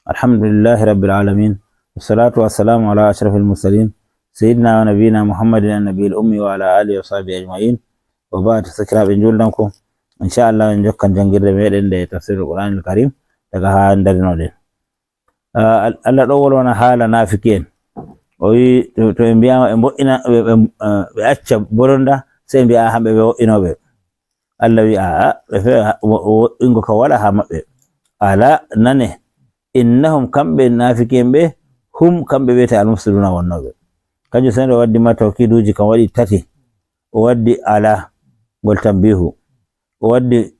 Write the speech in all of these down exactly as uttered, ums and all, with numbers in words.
Alhamdulillahi rabbil alamin. Wassalatu wassalamu ala ashrafil mursalin, sayyidina wa nabiyina Muhammadin an-nabiyil ummi wa ala alihi wa sahbihi ajma'in. Wa ba'd, sakiraaɓe juldanko, inchallah en jokkan janngirde meɗen nde tafsirul Qur'anil Karim daga ha darinoɗen. Ah, Al-, Allah ɗo wolwana haala naafiki en. O wi to, to ɓe mbiyaama ɓe mbo'ina, ɓe, ɓe, eh, ɓe acca bononda, sey mbiya, "Ah, hamɓe ɓe wo'inooɓe." Allah wi, "Aa, ɓe fe-, ha-, wo-, wo-, wo'ingo kam wala ha maɓɓe." Ala, nane, "Innahum", kamɓe naafiki en ɓe, "hum", kamɓe wiyete al-mufsiduna wonnooɓe. Kanjum sey o waddi ma tawkiiduuji kam waɗi tati. O waddi ala, ngol tanbiihu. O waddi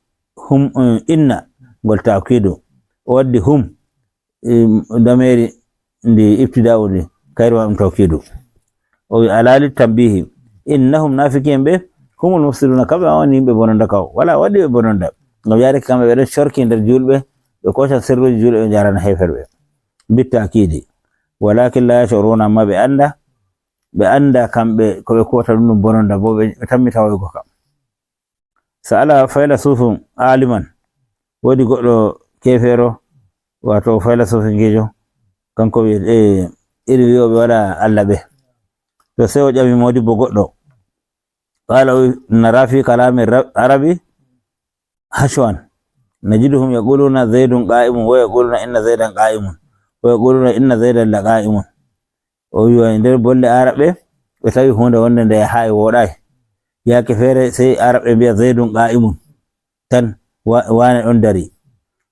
hum, eh, inna, ngol tawkiidu. O waddi hum, eh, dameeri ndi ibtidaa'u ndi, kayru ma ɗum tawkiidu. O wi, "Ala lit tanbiihi, innahum", naafiki en ɓe, "humul mufsiduna", kamɓe ma woni yimɓe bononda kaw. Wala waɗi ɓe bononda. Ngam yaade kamɓe ɓe ɗon corki nder juulɓe, ɓe kooca sirruuji juulɓe, ɓe njarana heeferɓe. Bit taakiidi. "Walakin la yash'uruna", amma ɓe annda, ɓe annda kamɓe ko ɓe kuwata ɗum, ɗum bononda, bo ɓe, ɓe tammi tawoygo kam. Sa'ala faylasufun aliman, woodi goɗɗo keefeero, waato faylasufinkeejo, kanko wi-, e, iri wi'ooɓe wala Allah ɓe. To sey o ƴami moodibbo goɗɗo. Qala, o wi, "Nara fi kalami ra-, arabi hashwan. Najiduhum yaquluna Zaidun qa'imun wa yaquluna inna Zaidan qa'imun wa yaquluna inna Zaidan laqa'imun." O wi, wa nder bolle Arabɓe, ɓe tawi huunde wonde nde yahaay, wooɗaay. Yaake feere, sey Arabɓe mbiya, "Zaidun qa'imun." Tan, wa-, waane ɗon dari.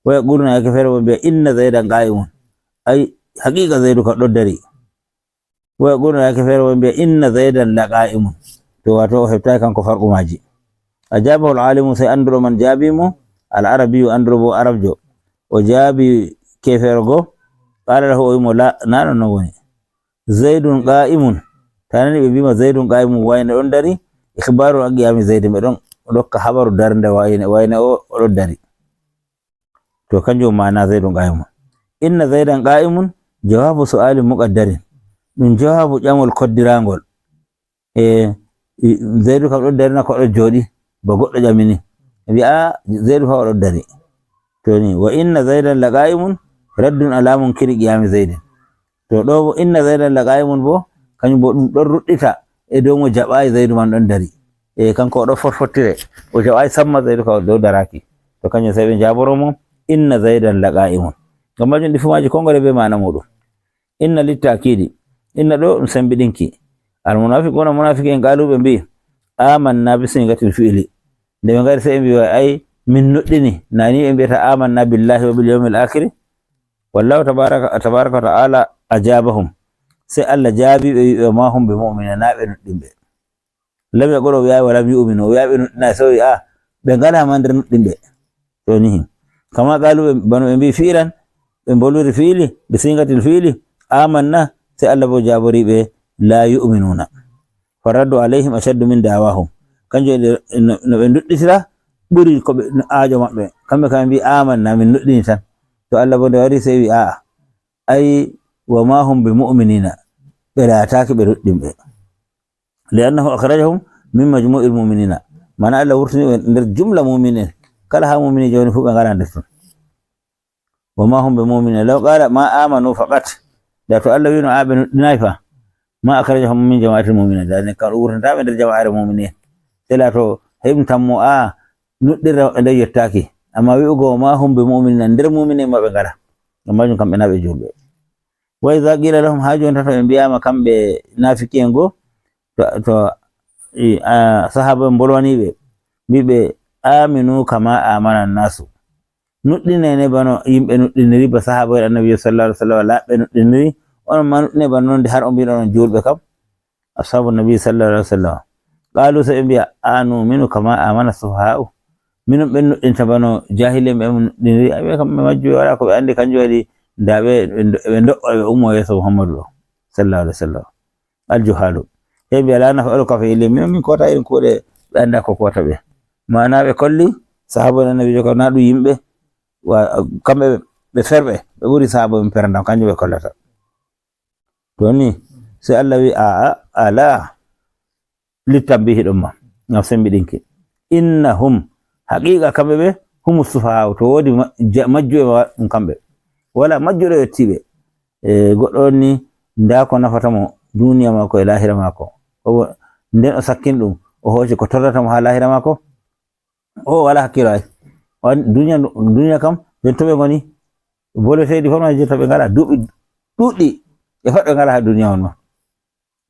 Wa yaquluna, yaake feere bo mbiya, "Inna Zaidan qa'imun." Ay, haqiqa Zaidu kam ɗon dari. Wa yaquluna, yaake feere bo mbiya, "Inna Zaidan la qa'imun." To, wato o heɓtaay kanko farqu maaji. Ajabahu al-alimu, sey annduɗo man jaabi mo, al-arabiyu, annduɗo bo arabjo. O jaabi keefeero go, qala lahu, o wi mo, "La, na non non woni. Zaidun qa'imun." Ta nani ɓe mbima, "Zaidun qa'imun", wayne ɗon dari, ikhbaru an qiyami Zaidin, ɓe ɗon dokka habaru darnde wayne, wayne o, o ɗon dari. To, kanjum maana "Zaidun qa'imun". "Inna Zaidan qa'imun", jawabu su'alin muqaddarin. Ɗum jawabu ƴamol koddirangol. E, i-, Zaidu kam ɗon dari na, ko ɗon jooɗi, ba goɗɗo ƴamini. Wi'a, "Zaidu kam o ɗon dari." To ni, "Wa inna Zaidan la qa'imun", raddun ala munkiri qiyami Zaidin. To ɗo bo, "Inna Zaidan la qa'imun" bo, kanjum bo ɗum ɗon ruɗɗita e dow mo jaɓaay Zaidu man ɗon dari. E, kanko o ɗon fotfottire, o jaɓaay samma Zaidu kam o dow daraaki. To kanjum sey ɓe jaaboro mo, "Inna Zaidan la qa'imun." Ngam majum ɗi fuu maaji kongore be maana muɗum. Inna littakidi. Inna ɗo ɗum sembiɗinki. Al munafiquna, munafiqen, qalu, ɓe mbi'i, "Amanna bi sigatil fi'li." Nde ɓe ngari sey ɓe mbi'i, "Ay, min nuɗɗini." Nani ɓe mbi'ata, "Amanna billahi wa bil yawmil akhiri." Wallahu tabaraka, tabaraka wa ta'ala ajabahum. Sey Allah jaabi ɓe, wi ɓe, "Ma hum bi mu'mina", na ɓe nuɗɗinɓe. Lam yaqul, o wi'aay, "Wa lam yu'minu", o wi'aay ɓe nuɗɗinaay, sey o wi'a, "Ah, ɓe ngalaa ma nder nuɗɗinɓe." To ni hin. Kama qalu, ɓe, bano ɓe mbi'i fi'lan, ɓe mbolwiri fi'li, bi sigatil fi'li, "Amanna", sey Allah bo jaabori ɓe, "La yu'minuna." Faraddu alayhim ashaddu min da'wahum. Kanjum e no, no ɓe nduɗɗitira ɓuri ko ɓe, no aajo maɓɓe. Kamɓe kam ɓe mbi'i, "Amanna", min nuɗɗini tan. To Allah bo nde wari sey wi'i, "A'a. Ay, wa ma hum bi mu'minina." Ɓe laataaki ɓe nuɗɗinɓe. Li annahu akhrajahum min majmu'il mu'minina. Mana Allah wurtini ɓe nder jumla mu'minin. Kala ha mu'mini joni fu ɓe ngala nder ton. Wa ma hum bi mu'minin. Law qala ma amanu faqat. Da to Allah wino a ɓe nuɗɗinay fa. Ma akhrajahum min jama'atil mu'minin. Da ne kan wurtanta ɓe nder jama'are mu'minin. Sela to heɓum tammo a nuɗɗirra ɓe nder yettaki. Amma wi'ugo wa ma hum bi mu'minin nder mu'minin ma ɓe ngala. Ngam majum kamɓe na ɓe julɓe. Wa idha qila lahum, ha joni tan to ɓe mbiyama kamɓe nafiki'en go, to, to, i, a, sahaba en mbolwani ɓe, mbi ɓe, "Aminu kama amana nasu." Nuɗɗine ne bano yimɓe nuɗɗiniri, ba sahaba en Annabi sallallahu alaihi wasallam laɓɓe nuɗɗiniri, onon ma nuɗɗine bano non de har on mbiɗon on julɓe kam. Ashabu Nabi sallallahu alaihi wasallam. Qalu, sey ɓe mbiya, "Anu'minu kama amana sufaha'u." Minon ɓen nuɗɗinta bano jahili'en ɓe nuɗɗiniri, ay ɓe kam ɓe majjuɓe wala ko ɓe andi, kanjum waɗi nda ɓe, ɓe ndo-, ɓe ndo'o ɓe ummo yeso Muhammadu ɗo, sallallahu alaihi wasallam. Aljuhalu. Ɓe mbiya, "La naf'alu ka fi'lihim." Minon min kota irin kuuɗe ɓe anda ko kota ɓe. Ma'ana ɓe kolli sahaba en Annabijo kam na ɗum yimɓe, wa-, kamɓe ɓe ferɓe, ɓe ɓuri sahaba en perandam, kanjum ɓe kollata. To ni, sey Allah wi, "A'a, ala." Littanbihi ɗon ma, ngam sembiɗinki. "Innahum", haqiqa kamɓe ɓe, "humu sufaha'u", to wodi ma-, ja-, majjuɓe ma ɗum kamɓe. Wala majjuɗo yettiɓe. E, goɗɗo on ni, nda ko nafata mo duniya mako e lahira mako. O, nden o sakkini ɗum, o hooci ko torrata mo ha lahira mako. O wala hakkilo ay. O andi duniya, duniya kam, ɓen to ɓe ngoni, boleteɗi fof ma je to ɓe ngala, duuɓi ɗuɗɗi, ɓe fat ɓe ngala ha duniya on ma.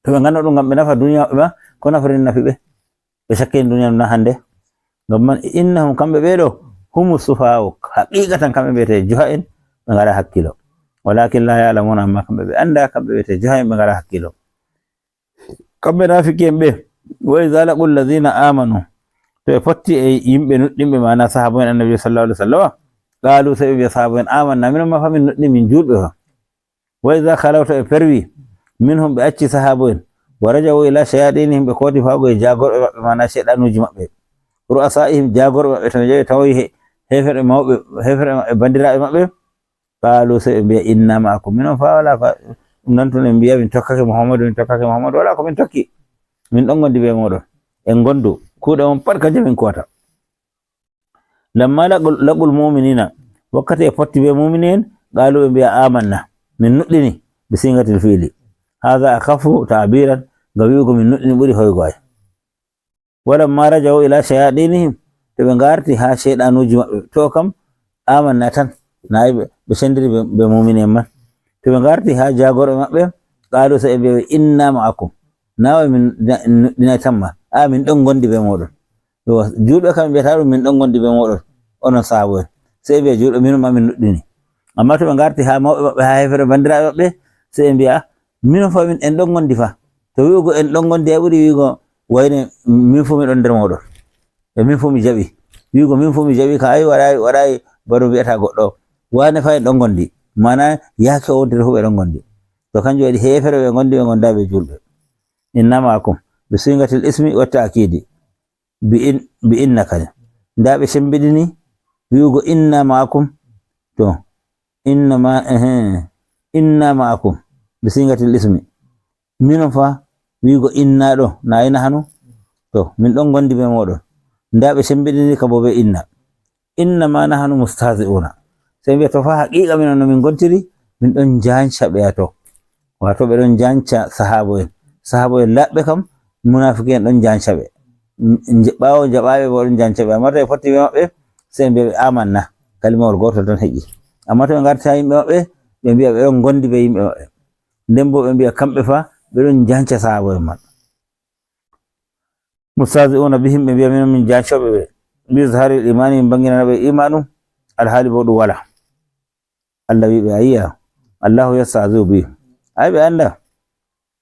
To ɓe ngano ɗum ngam ɓe nafa duniya maɓɓe ma, ko nafori nafi ɓe? Ɓe sakkini duniya na hande. Ngam man, innahum, kamɓe ɓe ɗo, humu sufahaa'u, haqiqatan kamɓe mbiyete juha en, ɓe ngala hakkilo. Walakin la ya'lamuna, amma kamɓe ɓe anda, kamɓe mbiyete juha en, ɓe ngala hakkilo. Kamɓe nafiki en ɓe, wa iza laqul ladina amanu, to ɓe potti e yimɓe nuɗɗinɓe, mana sahaba en Annabi sallallahu alaihi wasallam, qalu, sai ɓe mbiya sahaba en, amanna, minon ma fa min nuɗɗini, min julɓe fa. Wa iza khalaw, to ɓe perwi, minhum, ɓe acci sahaba en, wa raja'u ila shayatinihim, ɓe kooti faago e jagorɓe maɓɓe, mana shaydanuji maɓɓe, ru'asaihim, jagorɓe maɓɓe, to ɓe jaɓi tawoyi he-, heferɓe mawɓe, heferɓe maɓɓe, bandiraɓe maɓɓe, qalu, sai ɓe mbiya, inna ma'akum, minon fa wala fa, ɗum nan tun en mbiya min tokkake Muhammadu, min tokkake Muhammadu, wala ko min tokki. Min ɗon gondi be moɗon. En gondu, kuuɗe mon pat kanje min kuwata. Lamma laqul, laqul mu'minina, wakkati e potti be mu'mini en, qalu, ɓe mbiya, amanna, min nuɗɗini, bi sigatil fi'li. Hadha akhafu ta'biran, ngam wi'ugo min nuɗɗini ɓuri hoygo ay. Walamma raja'u ila shayatinihim, to ɓe ngarti ha shaydanuji maɓɓe, to kam amanna tan, nayi ɓe, ɓe sendiri be, be mu'mini en man. To ɓe ngarti ha jagorɓe maɓɓe, qalu, sai ɓe mbiya, inna ma'akum. Na wai min nuɗɗinay tan ma. A, min ɗon gondi be moɗon. Yo, julɓe kam ɓe mbiyata ɗum, min ɗon gondi be moɗon, onon sahabo en. Sai ɓe mbiya julɓe, minon ma min nuɗɗini. Amma to ɓe ngarti ha mawɓe maɓɓe, ha hefere bandiraɓe maɓɓe, sai ɓe mbiya, minon fa min en ɗon gondi fa. To wi'ugo en ɗon gondi, ay ɓuri wi'ugo wayne min fu miɗon nder moɗon. E min fu mi jaɓi. Wi'ugo min fu mi jaɓi ka, ay waɗayi, waɗayi bano mbiyata goɗɗo. Wane fa en ɗon gondi. Mana yake o wontiri fu ɓe ɗon gondi. To kanjum waɗi hefere ɓe gondi, ɓe gonda be julɓe. Inna ma'akum. Bi sigatil ismi wa ta'kidi. Bi in, bi inna kadi. Nda ɓe sembiɗini wi'ugo inna ma'akum. To, inna ma, ehe, inna ma'akum. Bi sigatil ismi. Minon fa, wi'ugo inna ɗo, na ina hanu? To, min ɗon gondi be moɗon. Nda ɓe sembiɗini ka bo be inna. Inna ma nahanu mustahzi'una. Sai mbiya, to fa haqiqa minon no min gontiri, min ɗon janca ɓe ato. Wato ɓe ɗon janca sahabo en. Sahabo en laɓɓe kam, munafiki en ɗon janca ɓe. Nje-, ɓawo jaɓaɓe bo ɗon janca ɓe. Amma to ɓe fotti be maɓɓe, sai mbiya ɓe amanna. Kalimawol gotol tan heƴi. Amma to ɓe ngarti ha yimɓe maɓɓe, ɓe mbiya ɓe ɗon gondi be yimɓe maɓɓe. Nden bo ɓe mbiya kamɓe fa, ɓe ɗon janca sahabo en man. Mustahzi'una bihim, ɓe mbiya minon min jancoɓe ɓe. Bi izharil imani, min banginana ɓe imanu, alhali bo ɗum wala. Allah wi ɓe, ayiya, Allahu yastahzi'u bihim. Ay ɓe anda.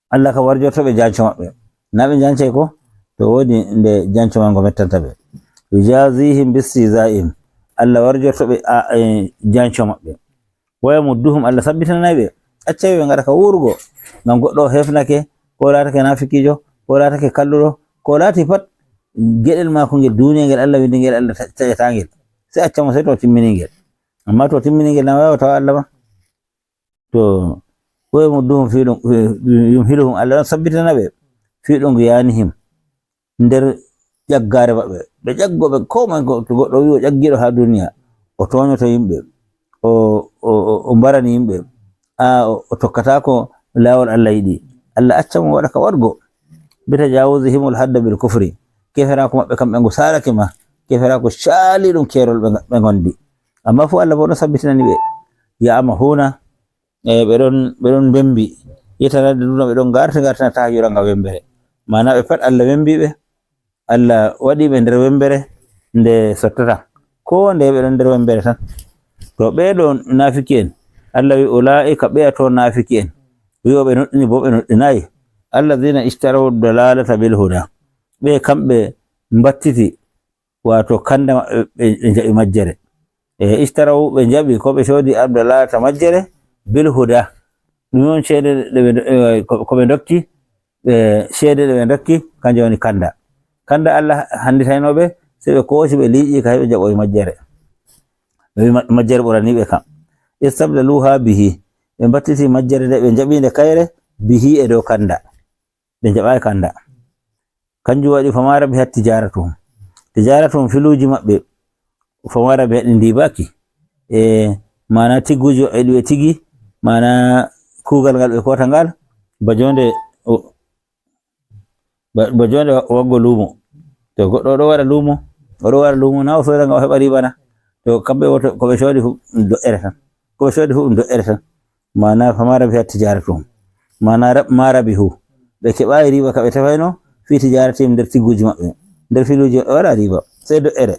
Allah ka warjorto ɓe janco maɓɓe. Na ɓe jancay ko? To wodi nde janco man ngo mettanta ɓe. Yujazihim bistihza'ihim. Allah warjorto ɓe, a, e, janco maɓɓe. Wa yamudduhum, Allah sabbitinanay ɓe. Accay ɓe ngaɗa ka wurugo. Ngam goɗɗo o hefnake, ko laatake nafikijo, ko laatake kalluɗo, ko laati pat, geɗel maako ngel duniya ngel Allah windi ngel Allah ta-, taƴata ngel. Sai acca mo sai to timmini ngel. Amma to timmini ngel na wawa tawa Allah ma. To, wa yamudduhum fi ɗum, yumhiluhum, Allah on sabbitana ɓe. Fi ɗum yanihim. Nder ƴaggare maɓɓe. Ɓe ƴaggo ɓe, ko man go-, to goɗɗo wi o ƴaggiɗo ha duniya, o toñoto yimɓe, o, o, o, o mbarani yimɓe, a, o, o tokkatako lawol Allah yiɗi. Allah acca mo waɗa ka waɗgo. Bi tajawuzihimul hadda bil kufri. Keferako maɓɓe kamɓe ngo salake ma. Keferako cali ɗum kerol ɓe, ɓe gondi. Amma fu Allah bo ɗon sabbitinani ɓe. Ya amahuna, e, ɓe ɗon, ɓe ɗon mbembi. Yetanade duna ɓe ɗon ngarti ngartina ta yuranga wembere. Mana ɓe pat Allah wembi ɓe. Allah waɗi ɓe nder wembere nde sottata. Ko nde ɓe ɗon nder wembere tan. To ɓe ɗo nafiki en, Allah wi, ula'ika, ɓe to nafiki en. Wi o ɓe nuɗɗini bo ɓe nuɗɗinayi. Alladhina ishtaraw dalalata bil huda. Ɓe kamɓe mbattiti, wato kanda maɓɓe ɓe, ɓe jaɓi majjere. E, ishtaraw, ɓe jaɓi ko ɓe sodi dalalata majjere bil huda. Ɗum on ceede ɗe ɓe, e, ko, ko ɓe dokki, ɓe ceede ɗe ɓe dokki, kanjum woni kanda. Kanda Allah handitayno ɓe, sai ɓe koosi ɓe liiƴi ka heɓe jaɓoyi majjere. Ɓe wi ma-, majjere ɓurani ɓe kam. Istabdaluha bihi. Ɓe mbattiti majjere nde ɓe jaɓi nde kayre, bihi e dow kanda. Ɓe jaɓayi kanda. Kanjum waɗi fama rabihat tijaratuhum. Tijaratuhum filuji maɓɓe. Fama rabihat ɗi ndibaki. E, Maana tigguuji maɓɓe ɗi ɓe tigi, maana kuugal ngal ɓe koota ngal, ba joonde o-, ba, ba joonde wa-, waggo luumo. To goɗɗo o ɗo waɗa luumo, o ɗo waɗa luumo, na o sooda ngam o heɓa riba na? To kamɓe woto ko ɓe coodi fu ɗum do'ere tan. Ko ɓe coodi fu ɗum do'ere tan. Maana fama rabihat tijaratuhum. Maana rab-, ma rabihu. Ɓe keɓaayi riba ka ɓe tefayno fi tijaratihim nder tigguuji maɓɓe. Nder filuuji maɓɓe waɗa riba. Sey do'ere.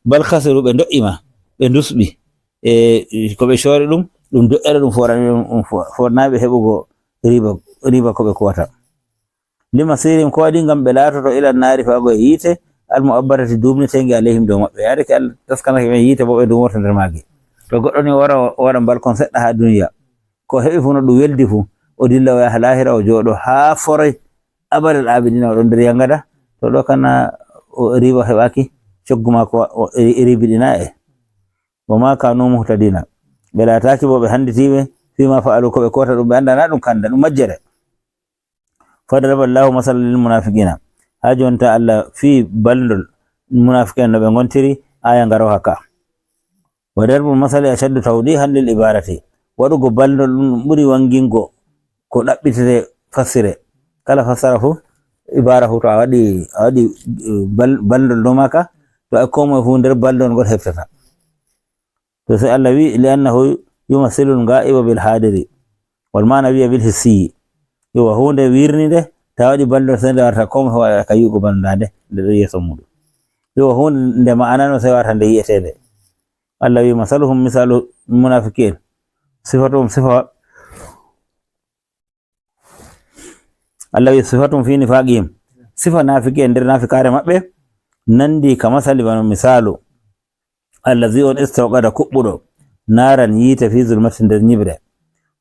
Bal khasiru, ɓe do'i ma, ɓe ndusɓi. E ko ɓe coori ɗum, ɗum do'ere ɗum foorani ɗum, ɗum fo-, foornaaɓe heɓugo riba, riba ko ɓe kuwata. Lima sirihim, ko waɗi ngam ɓe laatoto ila naari, faago e yiite, al mu'abbarati, duumneteenge, alayhim, dow maɓɓe. Yaade ke Allah taskanake ɓe yiite, bo ɓe duumoto nder maage. To goɗɗo ni o wara, o waɗa mbalkon seɗɗa haa duniya. Ko heɓi fu no ɗum weldi fu, o dilla o yaha laahira o jooɗo haa foroy. Abadal abidina o ɗon nder yangada. To ɗo kana o riba heɓaaki, coggu maako wa-, o ri-, ribiɗina e. Wa ma kanu muhtadina. Ɓe laataaki bo ɓe handitiiɓe, fi ma fa'alu, ko ɓe koota ɗum ɓe annda na ɗum kanda, ɗum majjere. Fadaraba Allahu masalan lil munafiqina. Haa jonta Allah fii balndol munafiqen no ɓe ngontiri, aya ngaro haka. Wa darbul masali ashaddu tawdihan lil ibarati. Waɗugo balndol ɗum ɓuri wangingo ko ɗaɓɓitete fassire. Kala fassara fu, ibara fu, to a waɗi, a waɗi, eh, bal-, balndol dow maaka, to a ko moye fu nder balndol ngol heftata. To sey Allah wi, "Li annahu yumasilul ga'iba bil hadiri." Wal maana wiya bil hissiyi. Yo huunde wirnide, ta waɗi balndol sey nde warta ko moye fu waɗa ka yi'ugo bana nde, nde ɗo yeeso muɗum. Yo huunde nde ma'ana no sey warta nde yi'etende. Allah wi, "Masaluhum, misalu munafiki'en, sifatuhum, sifa." Allah wi, "Sifatum fi nifaqihim." Sifa nafiki'en nder nafikaare maɓɓe nandi ka masali bana misalu. Allazi on istawqada kuɓɓuɗo naran yiite fi zulmati nder nyiɓre.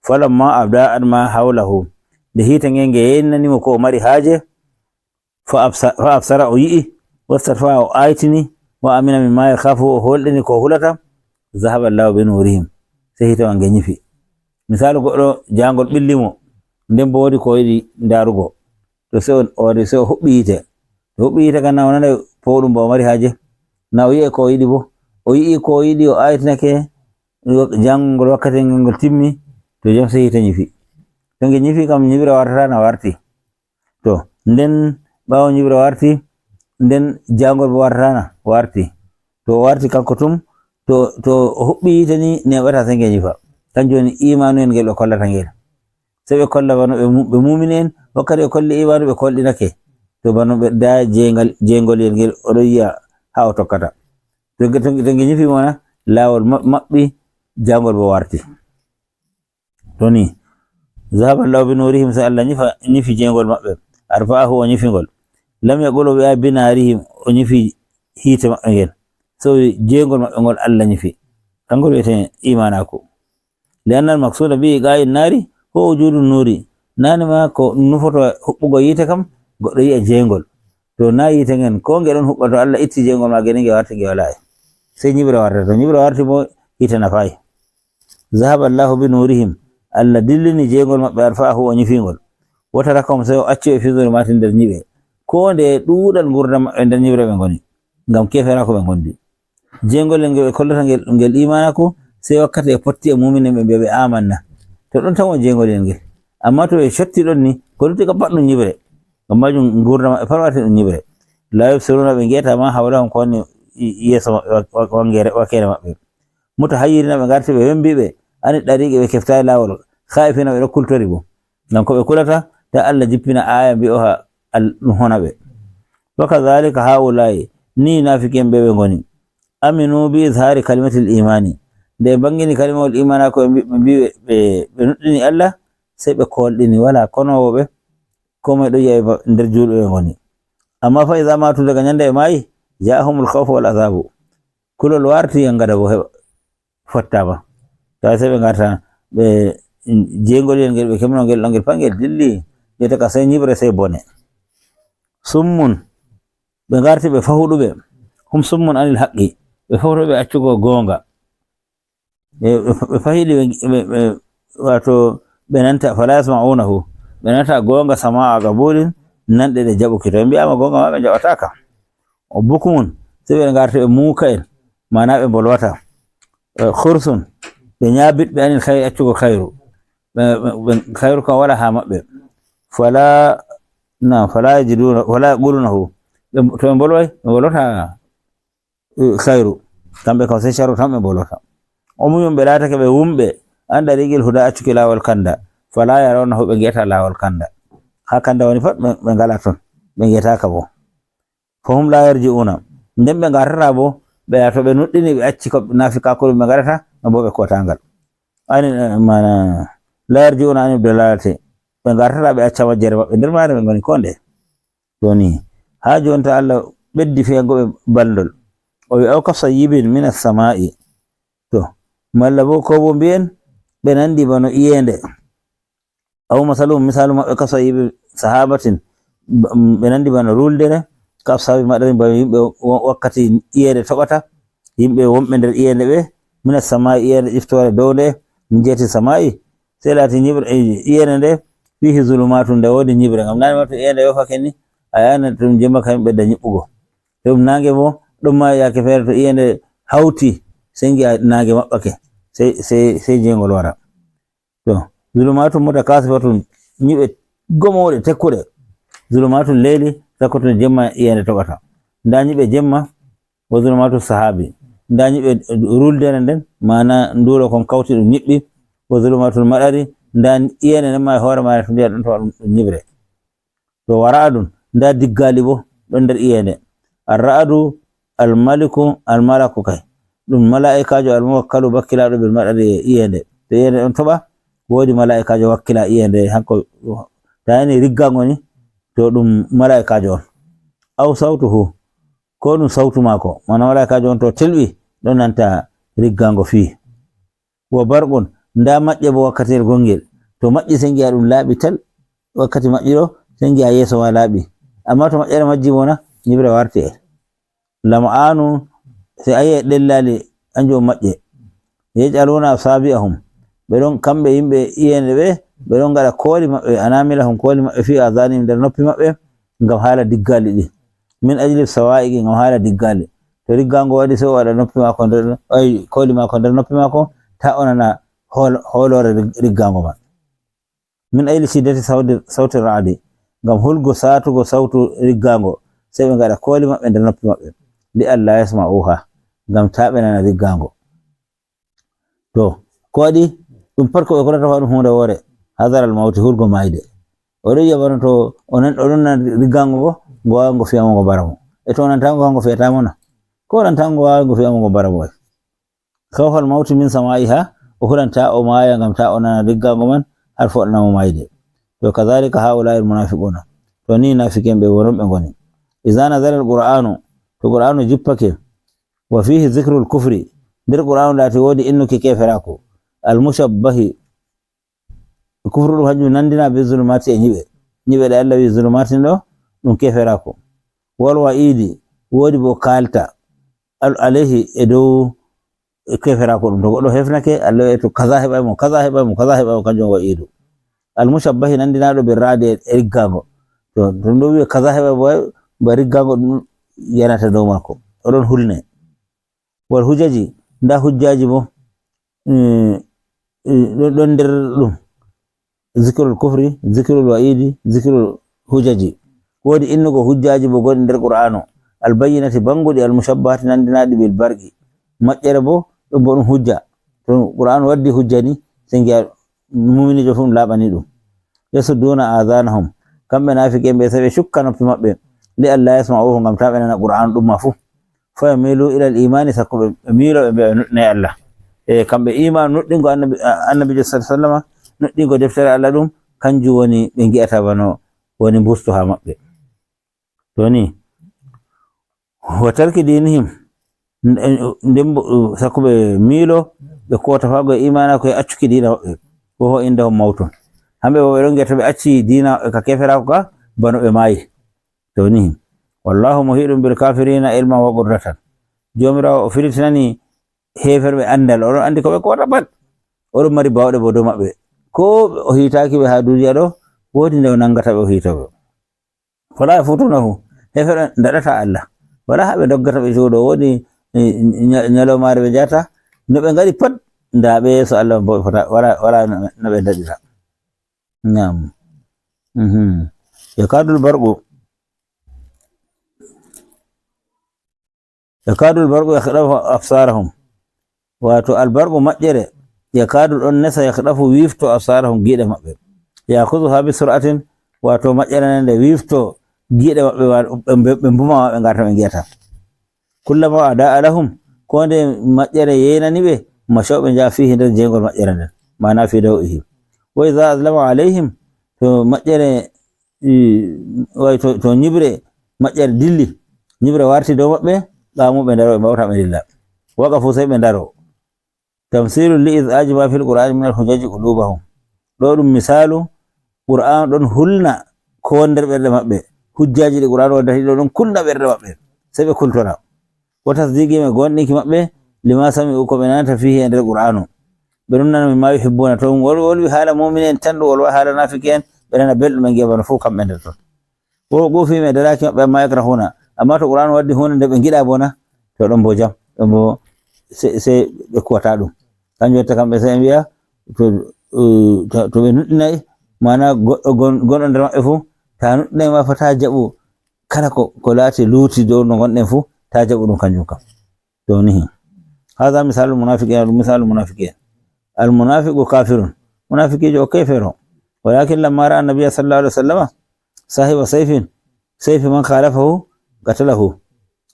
Falamma abda'at ma hawlahu. Nde hiite nge nge yennani mo ko o mari haaje, Fa absa-, fa absara, o yi'i, wastadfa, o aytini, wa amina mimma yakhafu, o holɗini ko hulata, zahaba Allahu bi nurihim, sey hiite maɓɓe nge nyifi. Misaalu goɗɗo jaangol ɓilli mo, nden bo woodi ko o yiɗi ndaarugo. To sey o, o waɗi, sey o huɓɓi yiite. To huɓɓi yiite kan na o nanay powɗum ba o mari haaje. Na o yi'ay ko o yiɗi bo. O yi'i ko o yiɗi, o aytinake, jaangol wakkati ngol timmi, to jam sey hiite nyifi. To nge nyifi kam nyiɓre wartata na warti. To, nden ɓaawo nyiɓre warti, nden jaangol bo wartata na? Warti. To o warti kanko tum, to, to o huɓɓi yiite ni neeɓata sey nge nyifa. Kanjum woni imaanu en ngel ɓe kollata ngel. Sey ɓe kolla bano ɓe mu-, ɓe muumini en, wakkati ɓe kolli imaanu ɓe kolɗinake. To bano ɓe da jeengal, jeengol en ngel o ɗon yi'a haa o tokkata. To nge, to nge, to nge nyifi mo na, laawol ma-, maɓɓi, jaangol bo warti. To ni, zahaba Allahu bi nurihim, sey Allah nyifa, nyifi jeengol maɓɓe. Arfa'ahu, o nyifi ngol. Lam yaqul, o wi'a bi narihim, o nyifi hiite maɓɓe ngel. Sey o wi jeengol maɓɓe ngol Allah nyifi. Kangol wi'ete imaanaaku. Li anna al maqsuda bi iqa'i nari huwa wujudu nuri. Nane ma ko nufoto huɓɓugo yiite kam, goɗɗo yi'a jeengol. To na yiite ngen, ko nge ɗon huɓɓa, to Allah itti jeengol maage ni nge warti nge walaa. Sey nyiɓre warta. To nyiɓre warti bo, hiite nafaay. Zahaba Allahu bi nurihim, Allah dillini jeengol maɓɓe, arfa'ahu, o nyifi ngol. Wa tarakahum, sey o acci ɓe fi zulumatin nder nyiɓe. Ko nde ɗuuɗal nguurndam maɓɓe nder nyiɓre ɓe ngoni. Ngam keeferaaku ɓe ngondi. Jeengol ngel ɓe kollata ngel, ngel imaanaaku, sey wakkati ɓe potti e muumini ɓe mbi'a ɓe amanna. To ɗon tan woni jeengol ngel. Ammaa to ɓe cotti ɗon ni, ko lutti kam pat ɗum nyiɓre. Ngam maajum nguurndam maɓɓe pat warti ɗum nyiɓre. La yubsiruna, ɓe ngi'ata ma hawlahum, ko woni yeeso maɓɓe, wa-, wa-, wangere, wakeere maɓɓe. Mutahayyirina, ɓe ngarti ɓe wembiiɓe, ani ɗariiqi, ɓe keftaay laawol, khaifina, ɓe ɗo kultori bo. Ngam ko ɓe kulata, ta Allah jippina aaya mbi'oha al-, ɗum hona ɓe. Wa kadhalika haula'i, ni nafiki'en ɓe ɓe ngoni. Aminu bi izhari kalimatil imani. Nde ɓe bangini kalimawol imaanaaku, ɓe mbi-, ɓe mbi-, ɓe, ɓe nuɗɗini Allah, sey ɓe kolɗini, walaa konoowo ɓe, ko moye ɗo yi'a ɓe nder juulɓe ɓe ngoni. Amma fa iza matu, daga nyande ɓe maayi, ja'ahumul khawfu wal azabu. Kulol warti, yangada bo heɓa. Fottaama. Tawi sey ɓe ngarta ɓe, jeengol ngel ɓe keɓno ngel ɗo ngel pat ngel dilli, wi'ete ka sey nyiɓre sey bone. Summun, ɓe ngarti ɓe fahuɗuɓe. Hum summun anil haqqi, ɓe fahuɗuɓe accugo goonga. Ɓe, ɓe, ɓe fahiɗi ɓe, ɓe, ɓe, waato ɓe nanta, fala yasma'unahu, ɓe nanta goonga sama'a qabulin, nanɗe ɗe jaɓuki. To ɓe mbi'aama goonga ma ɓe jaɓataaka. O bukmun, sey ɓe ngarti ɓe muuka'en, maana ɓe mbolwata. Eh, khursun, ɓe ñaabit ɓe anil khayri, accugol khayru. Ɓe, ɓe, ɓe, khayru kan wala ha maɓɓe. Fala, na, fala yajiduna, fala yaqulunahu. Ɓe, to ɓe mbolway, ɓe mbolwata, eh, khayru. Kamɓe kan sai sharru tan ɓe mbolwata. Umyun, ɓe laatake ɓe wumɓe, an dariqil huda, accuki laawol kanda. Fala yarawnahu, ɓe ngi'ata laawol kanda. Ha kanda woni pat, ɓe, ɓe ngala ton. Ɓe ngi'ataka bo. Fahum la yarji'una. Nden ɓe ngartata bo, ɓe to ɓe nuɗɗini, ɓe acci ko naafiqaaku ɗum ɓe ngaɗata, no bo ɓe kotangal. Ani, eh, mana, la yarji'una ani dalalati. Ɓe ngartata ɓe acca majjere maɓɓe nder maare ɓe ngoni ko nde. Joni, ha joni to Allah ɓeddi fiyango ɓe balndol. O wi, "Aw ka sayyibin minas sama'i." To, malla bo ko bo mbiyen, ɓe nandi bano iyende. Aw masaluhum, misalu maɓɓe, ka sahibi sahabatin, ba-, ɓe nandi bana ruldere, ka ashabi maɗari, ba yimɓe wo-, wakkati iyende toɓata, yimɓe wonɓe nder iyende ɓe, mina sama'i, iyende ƴiftoore dow nde, min jihati sama'i, sey laati ñiɓre, e, iyende nde, fihi zulumatun, nde woodi ñiɓre, ngam nane ma to iyende yofake ni, a yana ɗum jemma kam ɓedda ñiɓɓugo. Ɗum nange bo, ɗum ma yaake feere to iyende hawti, sey ngi'a nange maɓɓake, sey, sey, sey jeyngol wara. To, zulumatun mutakasifatun, ñiɓe gomooɗe tekkuɗe. Zulumatun leyli, sakkoto jemma iyende toɓata. Nda ñiɓe jemma, wa zulumatu sahabi. Nda ñiɓe ruldere nden, maana nduuro kon kawti ɗum ñiɓɓi, wa zulumatul maɗari, nda iyende nden ma e hoore maare to ndiya ɗon tawa ɗum, ɗum ñiɓre. To, wa ra'adun, nda diggali bo ɗon nder iyende. Ar-ra'adu al-maliku al-malaku kay. Ɗum mala'ikajo al-muwakkalu bakkilaɗo bil maɗari e iyende. To iyende ɗon toɓa, woodi mala'ikajo wakkila iyende hanko. Ta yani riggango ni, to ɗum mala'ikajo on. Aw sautuhu, ko ɗum sautu maako. Mana mala'ikajo on to telɓi, ɗon nanta riggango fii. Wa barqun, nda maƴƴe bo wakkatiyel gongel. To maƴƴi sey ngi'a ɗum laaɓi tal, wakkati maƴƴi ɗo sey ngi'a yeeso ma laaɓi. Amma to maƴƴere majji bo na, ñiɓre warti e. Lam'anu, sey ayi e ɗellali anjo maƴƴe. Yaj'aluna asabi'ahum, ɓe ɗon, kamɓe yimɓe iyende ɓe, ɓe ɗon ngaɗa kooli maɓɓe, anamilahum, kooli maɓɓe fi adanihim, nder noppi maɓɓe, ngam haala diggali ɗi. Min ajli sawa'iqi, ngam haala diggali. To riggango waɗi, sey o waɗa noppi maako nder, ay, kooli maako nder noppi maako, ta o nana hool-, hoolore rig-, riggango man. Min ajli shiddati sawdi, sawti ra'di, ngam hulgo saatugo sawtu riggango, sey ɓe ngaɗa kooli maɓɓe nder noppi maɓɓe. Li alla yasma'uha, ngam ta ɓe nana riggango. To, ko waɗi? Ɗum pat ko ɓe konata fa ɗum huunde woore. Hadaral mawti, hulgo maayde. O ɗon yi'a bana to o nan-, o ɗon nana riggango ngo, ngo waawa ngo fiya mo, ngo mbara mo. E to o nanta ngo, ngo fiyata mo na? Ko o nanta ngo, waawa ngo fiya mo, ngo mbara mo. Khawfal mawti min sama'iha, o hulanta o maaya ngam ta o nana riggango man har foɗana mo maayde. To, kadhalika haula'il munafiquna. To ni naafiqen ɓe wonon ɓe ngoni. Iza nazala al-Qur'anu, to Qur'anu jippake, wa fihi dhikrul kufri, nder Qur'anu laati woodi innuki keferaaku, al-mushabbahi, kufru ɗum hajum nandina be zulumati e ñiɓe. Ñiɓe ɗe Allah wi zulumatin ɗo, ɗum keferaaku. Wal wa'idi, woodi bo kaalta, al-, alayhi, e dow keferaaku ɗum. To goɗɗo hefnake, Allah wi'ay to kaza heɓay mo, kaza heɓay mo, kaza heɓay mo, kanjum wa'idu. Al-mushabbahi nandinaaɗo bir ra'di e, e riggango. To, to ɗum ɗo wi'a kaza heɓay mo, ba riggango ɗum yanata dow maako. O ɗon hulne. Wal hujaji, nda hujjaji bo, eh, eh, ɗon, ɗon nder ɗum. Zikrul kufri, zikrul wa'idi, zikrul hujaji. Woodi innugo hujjaji bo goɗɗi nder Qur'anu. Al bayyinati, banguɗi, al mushabbahati, nandinaaɗi bil barqi. Maƴƴere bo, ɗum bo ɗum hujja. To Qur'anu waddi hujja ni, sey ngi'a muminijo fu ɗum laaɓani ɗum. Yasudduna adhanahum. Kamɓe naafiqen ɓe, sey ɓe cukka noppi maɓɓe. Li alla yasma'uhu, ngam ta ɓe nana Qur'anu ɗum ma fu. Fa yamilu ila al-imani, sakko ɓe, ɓe miilo ɓe mbi'a ɓe nuɗɗinay Allah. E kamɓe iman nuɗɗingo annabi, a-, annabijo sallallahu alaihi wasallam, nuɗɗingo deftere Allah ɗum, kanjum woni ɓe ngi'ata bano woni mbusto ha maɓɓe. To ni, wa tarki dinihim, n-, nden bo, sakko ɓe miilo, ɓe koota fago e imanako e accuki diina maɓɓe. Wa huwa indahum mawtun. Hamɓe bo ɓe ɗon ngi'a to ɓe acci diina maɓɓe ka keferako ka, bano ɓe maayi. To ni, wallahu muhiɗum bil kafirina ilman wa qudratan. Joomiraawo o filitinani heeferɓe andal, oɗon andi ko ɓe koota pat. Oɗon mari bawɗe bo dow maɓɓe. Ko o hiitaaki ɓe ha duniya ɗo, woodi nde o nangata ɓe, o hiita ɓe. Fala yafutunahu, heeferɓe ndaɗata Allah. Wala ha ɓe doggata ɓe cuuɗo, woodi, eh, nya-, nyalomaare ɓe jata. No ɓe ngaɗi pat, Nda ɓe yeeso Allah on bo ɓe fota, wala, wala no, no ɓe daɗira. Naam. Mhm. Yakadul barqu. Yakadul barqu yakhdafu absarahum. Wato albarqu maƴƴere, yakadu ɗon nesa, yakhdafu wifto absarahum giiɗe maɓɓe. Yakuzuha bi sur'atin, wato maƴƴere nden nde wifto giiɗe maɓɓe, wa-, ɓe, ɓe, ɓe mbuma ma ɓe ngarta ɓe ngi'ata. Kullama ada alahum, ko nde maƴƴere yeynani ɓe, mashaw ɓe njaha fihi nder jeyngol maƴƴere nden, mana fi daw'ihi. Wa idha azlama alayhim, to maƴƴere, i, way to, to nyiɓre maƴƴere dilli, nyiɓre warti dow maɓɓe, qamu ɓe ndaro, ɓe mbawta ɓe dilla. Waqafu sey ɓe ndaro. Tamsilu li iz'aji ma fil Qur'ani min al hujaji qulubahum. Ɗo ɗum misalu, Qur'an ɗon hulna ko woni nder ɓerɗe maɓɓe. Hujjaji ɗi Qur'an waddata ɗo ɗon kulna ɓerɗe maɓɓe. Sey ɓe kultora. Wa tasdiqi e gonɗinki maɓɓe, lima sami'u ko ɓe nanata fihi e nder Qur'anu. Ɓe ɗon nana mimma yuhibbuna. To ɗum wol-, wolwi haala mu'mini en tan, ɗum wolwa haala nafiki en, ɓe nana belɗum ɓe ngi'a bana fof kamɓe nder ton. Wo wuqufi e daraaki maɓɓe amma yakrahuna. Amma to Qur'an waddi hunde nde ɓe ngiɗa bona, to ɗon bo jam, ɗon bo se-, sey ɓe kuwata ɗum. Kanjum watta kamɓe sey ɓe mbi'a to, uh, to, to ɓe nuɗɗinay, mana goɗɗo gon-, gonɗo nder maɓɓe fuu, ta nuɗɗinay ma fa ta jaɓu kala ko, ko laati luuti dow no gonɗen fuu, ta jaɓu ɗum kanjum kam. To nihi. Hadha misalul munafiqina, ɗum misalul munafiqin. Al munafiqu kafirun. Munafiqijo o kefero. Walakin lamma ra'a an-nabiyya sallallahu alaihi wasallama sahiba sayfin, sayfi man khalafahu qatalahu.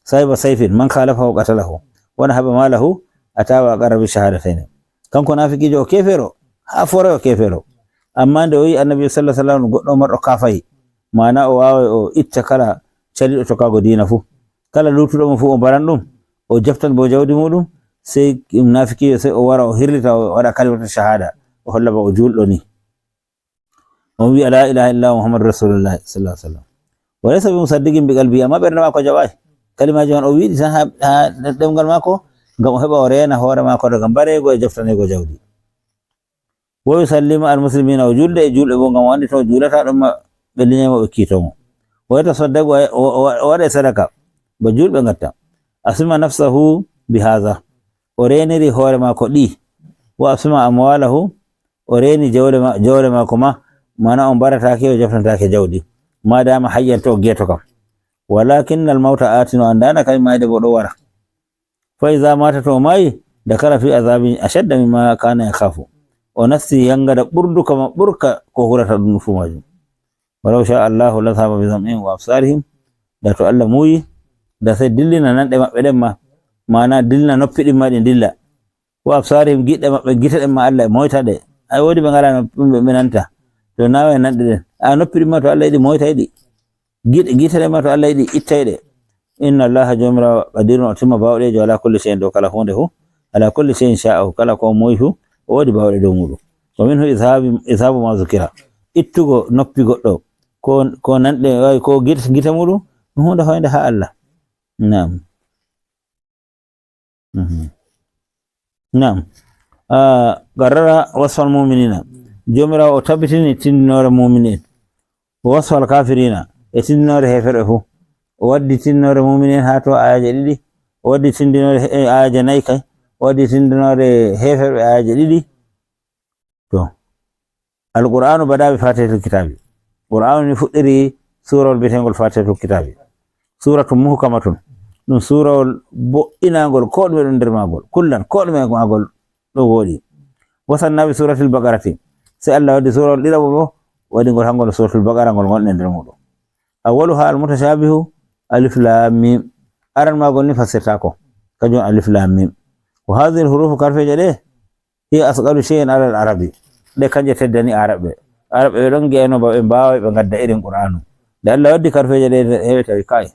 Sahiba sayfin man khalafahu qatalahu. Wa nahaba malahu, ata wa aqarra bi shahadatayn. Kanko munafiqijo o kefero, ha fore o kefero. Amma nde o yi annabi sallallahu alaihi wasallam goɗɗo marɗo kafahi, mana o waaway o itta kala caliɗo tokkago diina fu. Kala luutuɗo mo fu o mbaran ɗum, o jaftan bo jawdi muɗum, sey munafiqijo sey o wara o hirlita o waɗa kalimatu shahada, o holla ba o julɗo ni. O wi'a la ilaha illallah Muhammadur Rasulullah sallallahu alaihi wasallam. Wa laysa bi musaddiqin bi qalbi, amma ɓernde maako jaɓaay. Kalimaji man o wiɗi tan ha, ha ɗemngal maako, ngam o heɓa o reena hoore maako daga mbareego e jaftaneego jawdi. Wo yusalli ma al muslimina, o julde e julɓe bo, ngam o andi to o julata ɗon ma ɓe linyay mo ɓe kiito mo. Wo yatasaddaqu, o, o, o waɗa sadaka ba julɓe ngatta. Asima nafsahu bi hadha, o reniri hoore maako ɗi. Wa asima amwalahu, o reni jawle ma-, jawle maako ma, mana o mbarataake, o jaftataake jawdi, ma dama hayyan to o geeto kam. Walakin al mawta atin, o andana kadi mayde bo ɗo wara. Fa iza mata, to o mayi, dakala fi azabin ashadda mimma kana yakhafu. O nasti yangada ɓurduka ma ɓurka ko hulata ɗum fu majum. Walaw sha Allahu la dhahaba bi sam'ihim wa absarihim. Da to Allah muyi, da sey dillina nanɗe maɓɓe ɗen ma, mana dillina noppi ɗin ma ɗi dilla. Wa absarihim, giɗɗe maɓɓe, gite ɗen ma Allah e moyta ɗe. Ay wodi ɓe ngala noppi ɓe, ɓe nanta. To nawa e nanɗe ɗen. A noppi ɗin ma to Allah yiɗi moytay ɗi. Giɗ-, gite ɗen ma to Allah yiɗi ittay ɗe. Inna Allaha, Joomiraawo, qadirun, o timma baawɗeejo, ala kulli shay'in, dow kala huunde fu. Ala kulli shay'in sha'ahu, kala ko o moyi fu, o woodi baawɗe dow muuɗum. Wa minhu idhabi, idhabu ma zukira. Ittugo noppi goɗɗo, ko, ko nanɗe, way ko git-, gite muuɗum, ɗum huunde hoynde haa Allah. Naam. Mhm. Naam. Ah, qarrara wasfal mu'minina. Joomiraawo o tabitini tindinoore mu'mini'en. Wa wasfal kafirina, e tindinoore heeferɓe fuu. O waddi tindinoore mu'mini'en haa to aayaje ɗiɗi. O waddi tindinoore he-, eh, aayaje nayi kay. O waddi tindinoore heeferɓe aayaje ɗiɗi. To. Alqur'anu bada bi Fatihatul Kitabi. Qur'anu ni fuɗɗiri suurawol bi'eteengol Fatihatul Kitabi. Suuratun muhkamatun. Ɗum suurawol bo'inangol, ko ɗume ɗon nder maagol. Kullan, ko ɗume maagol ɗo wooɗi. Wa sanna bi Suratil Baqarati. Sey Allah waddi suurawol ɗiɗaɓol bo, waɗi ngol hangol Suratul Baqara ngol ngonɗen nder muuɗum. Awwaluha al-mutashabihu, alif lam mim. Aran maagol ni fassirtaako. Kanjum alif lam mim. Wa hadhihi al-hurufu, karfeeje ɗe, hiya asqalu shay'in ala al-arabi. Ɗe kanje teddani Arabɓe. Arabɓe ɓe ɗon nge'eno ba ɓe mbaaway ɓe ngadda irin Qur'anu. Nde Allah waddi karfeeje ɗe, heɓe tawi kay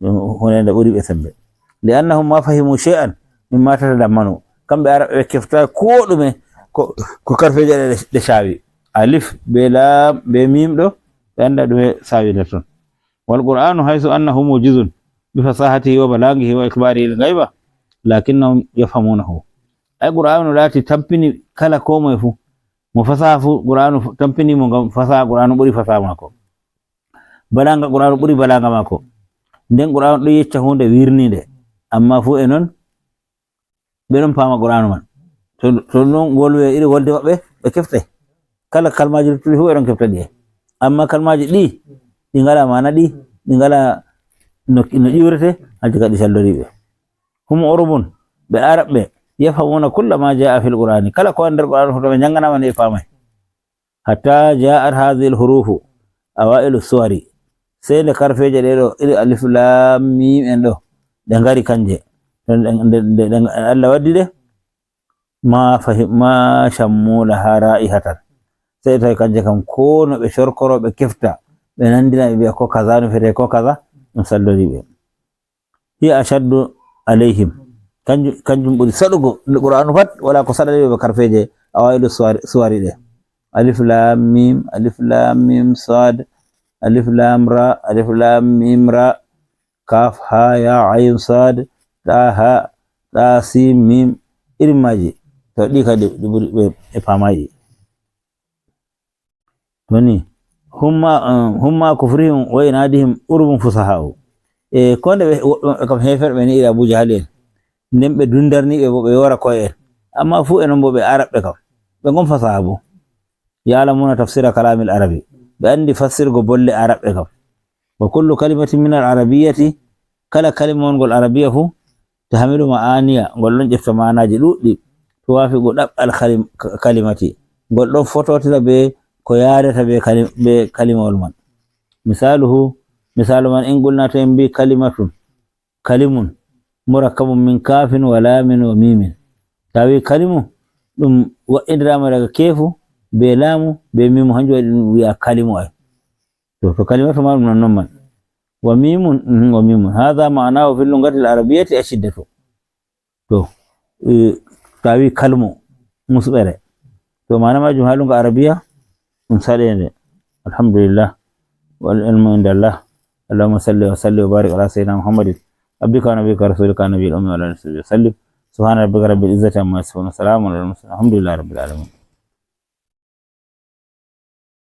ɗum huunde nde ɓuri ɓe sembe. Li annahum ma fahimu shay'an mimma tatadammanu. Kamɓe Arabɓe ɓe kefta ko ɗume ko, ko karfeeje ɗe, ɗe caawi. Alif be lam be mim ɗo, ɓe anda ɗume saawi nder ton. Wal Qur'anu haythu annahu mujizun bi fasahatihi wa balaghihi wa ikhbarihi al-ghaiba, lakinnahum yafhamunahu. Ay Qur'anu laati tampini kala ko moye fu. Mo fasaha fu, Qur'anu fu-, tampini mo ngam fasaha, Qur'anu ɓuri fasaha maako. Balanga, Qur'anu ɓuri balanga maako. Nden Qur'anu ɗo yecca huunde wirninde. Amma fu e non, ɓe ɗon paama Qur'anu man. To, to noon wolwe iri wolde maɓɓe, ɓe keftay. Kala kalmaaji luttuɗi fof ɓe ɗon kefta ɗi. Amma kalmaaji ɗi, ɗi ngalaa maana ɗi, ɗi ngalaa no, no ƴiwrete, hajji kadi salloriiɓe. Hum urubun, ɓe Arabɓe, yafhamuna kulla ma jaa fil Qur'ani. Kala ko woni nder Qur'an fof to ɓe njannganaama ni ɓe faamay. Hatta jaat hadhihi al hurufu awailu suwari. Sey nde karfeeje ɗee ɗo, iri alif lam mim en ɗo, ɗe ngari kanje. Ɗen, ɗen, ɗe, ɗe, ɗe Allah waddi ɗe, ma fahim, ma shammu laha raihatan. Sey tawi kanje kam ko no ɓe corkoro, ɓe kefta, ɓe nanndina, ɓe mbiya ko kaza no fete, ko kaza, ɗum sallori ɓe. Hiya ashaddu alayhim. Kanjum, kanjum ɓuri saɗugo. Nde Qur'aanu pat, wala ko saɗani ɓe ba karfeeje awailu suwari, suwari ɗe. Alif lam mim, alif lam mim sad, alif lam ra, alif lam mim ra, kaf ha ya ayn sad, ta ha, ta sin mim, irin maaji. To ɗi kadi ɗi ɓuri ɓe, ɓe faamaaji. Woni, humma, um, humma kufrihim wa inadihim urubun fusaha'u. E, ko nde ɓe, woɓɓe maɓɓe kam heeferɓe ni iri Abu Jahali en. Nden ɓe dundarniiɓe bo ɓe yoora ko'e en. Amma fuu e non bo ɓe Arabɓe kam. Ɓe ngon fasaha bo. Ya'lamuna tafsira kalamil arabi. Ɓe anndi fassirgo bolle Arabɓe kam. Wa kullu kalimatin min al arabiyyati, kala kalima wongol Arabiya fuu, tahmilu ma'aniya, ngol ɗon ƴefta maanaaji ɗuuɗɗi, tuwafiqu ɗab al kalim-, ka-, kalimati, ngol ɗon fototira be ko yaadata be kalim-, be kalimawol man. Misaluhu, misaalu man, in qulna to en mbi kalimatun, kalimun, murakkabun min kafin wa lamin wa mimin. Ta wi kalimu, ɗum wa'indiraama daga keefu, be laamu, be mimu, hanjum waɗi ɗum wi'a kalimu ay. To, to kalimatu ma ɗum non non man. Wa mimun, mhm, wa mimun. Hadha ma'anahu fil lughati al arabiyyati ashiddatu. To, eh, ta wi kalmo, musɓere. To, maana majum ha lunga Arabiya, ɗum saɗeende. Alhamdulillah. Wal ilmu indallah. Allahumma salli wa salli wa barik ala sayyidina Muhammadin. Abdika wa nabiyika rasulika nabiyil ummi wa ala alihi wa sahbihi wa sallim. Subhana rabbika rabbil izzati amma yasifun. Wa salamun ala al mursalin. Alhamdulillahi rabbil alamin.